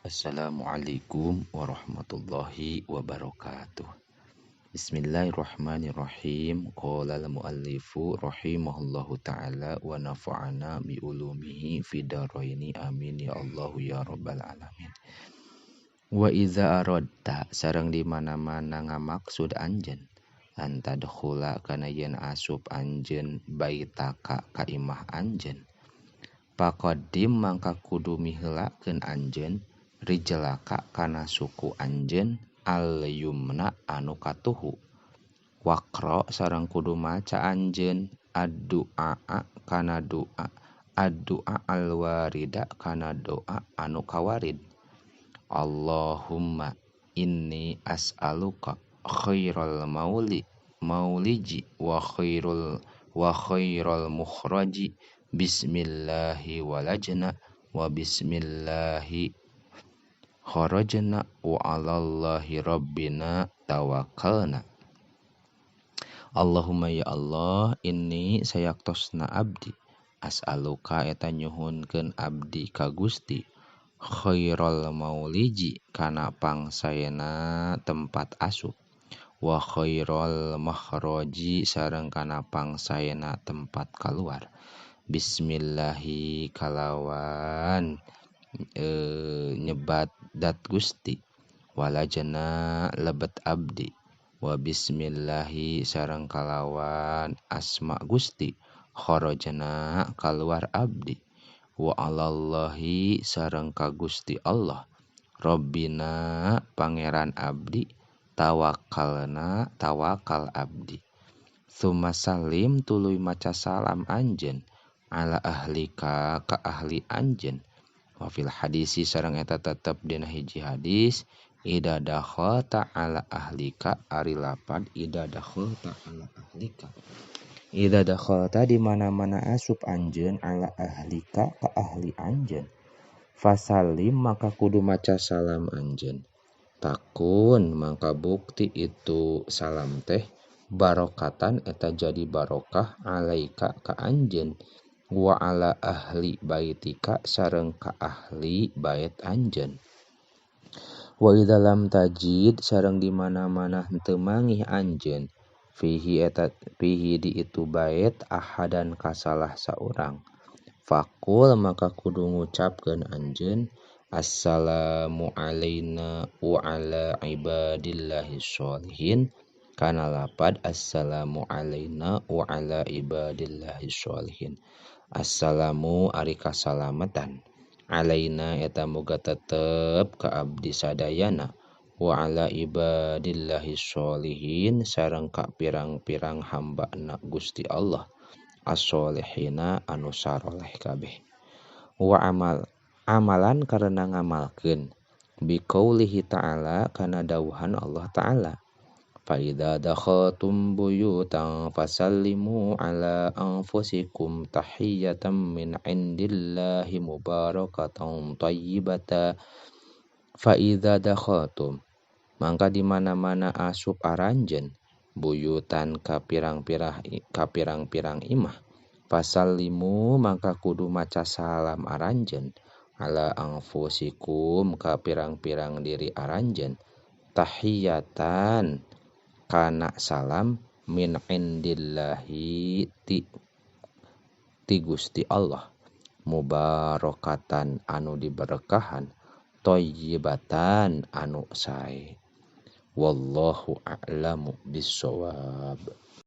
Assalamualaikum warahmatullahi wabarakatuh. Bismillahirrahmanirrahim. Qala al-muallifu rahimahullahu ta'ala wa nafa'ana bi ulumihi fid dharaini amin ya Allahu ya rabbal alamin. Wa iza aradta sareng di mana-mana ngamaksud anjeun antadkhula kana yen asup anjeun baitaka ka imah anjeun, faqaddim mangka kudu miheulakeun anjeun rijlaka kana suku anjeun al-yumna anu katuhu. Waqra sareng kudu maca anjeun ad-du'a kana doa, ad-du'a al-warida kana doa anu kawarid. Allahumma inni as'aluka khairal mauliji wa khairal mukhraji bismillahi walajna wa bismillahi kharajna wa 'alallahi rabbina tawakkalna. Allahumma ya Allah, inni sayaktosna abdi as'aluka eta nyuhunkeun abdi ka Gusti khairal mauliji kana pangsaena tempat asup, wa khairal makhraji sareng kana pangsaena tempat kaluar. Bismillahi kalawan nyebat dat Gusti, walajna lebet abdi, wa bismillahi sareng kalawan asma Gusti kharajna kaluar abdi, wa 'alallahi sareng ka Gusti Allah Rabbina pangeran abdi, tawakkalna tawakal abdi. Tsumma salim tuluy maca salam anjeun ala ahlika ka ahli anjeun. Wa fil hadisi sareng eta tetep dina hiji hadis, ida dakhalta ala ahlika ari lapad ida dakhalta ala ahlika. Ida dakhalta di mana-mana asup anjeun ala ahlika ka ahli anjeun, fasalim maka kudu maca salam anjeun. Takun maka bukti itu salam teh barokatan eta jadi barokah alaika ka anjeun, wa ala ahli baitika sareng ka ahli bait anjeun. Wa idza lam tajid sareng di mana-mana henteu mangih anjeun fihi eta fihi di itu bait ahadan ka salah saurang, faqul maka kudu ngucapkeun anjeun assalamu alaina wa ala ibadillahi sholihin kana lapad assalamu alaina wa ala ibadillahi sholihin. Assalamu ari kasalamatan alaina eta muga tetep ka abdi sadayana, wa ala ibadillahi sholihin sareng ka pirang-pirang hamba-na Gusti Allah as-sholihina anu saroleh kabeh. Wa amal amalan karena ngamalkeun biqaulihi ta'ala kana dawuhan Allah ta'ala, fa idza dakhaltum buyutan fasallimu ala anfusikum tahiyatan min indillahi mubarakatan thayyibatan. Fa idza dakhaltum mangka di mana-mana asup aranjeun buyutan ka pirang-pirang imah, fasallimu mangka kudu maca salam aranjeun ala anfusikum ka pirang-pirang diri aranjeun tahiyatan kana salam min indillahi ti Gusti Allah mubarakatan anu diberkahan thayyibatan anu sae. Wallahu a'lamu bissawab.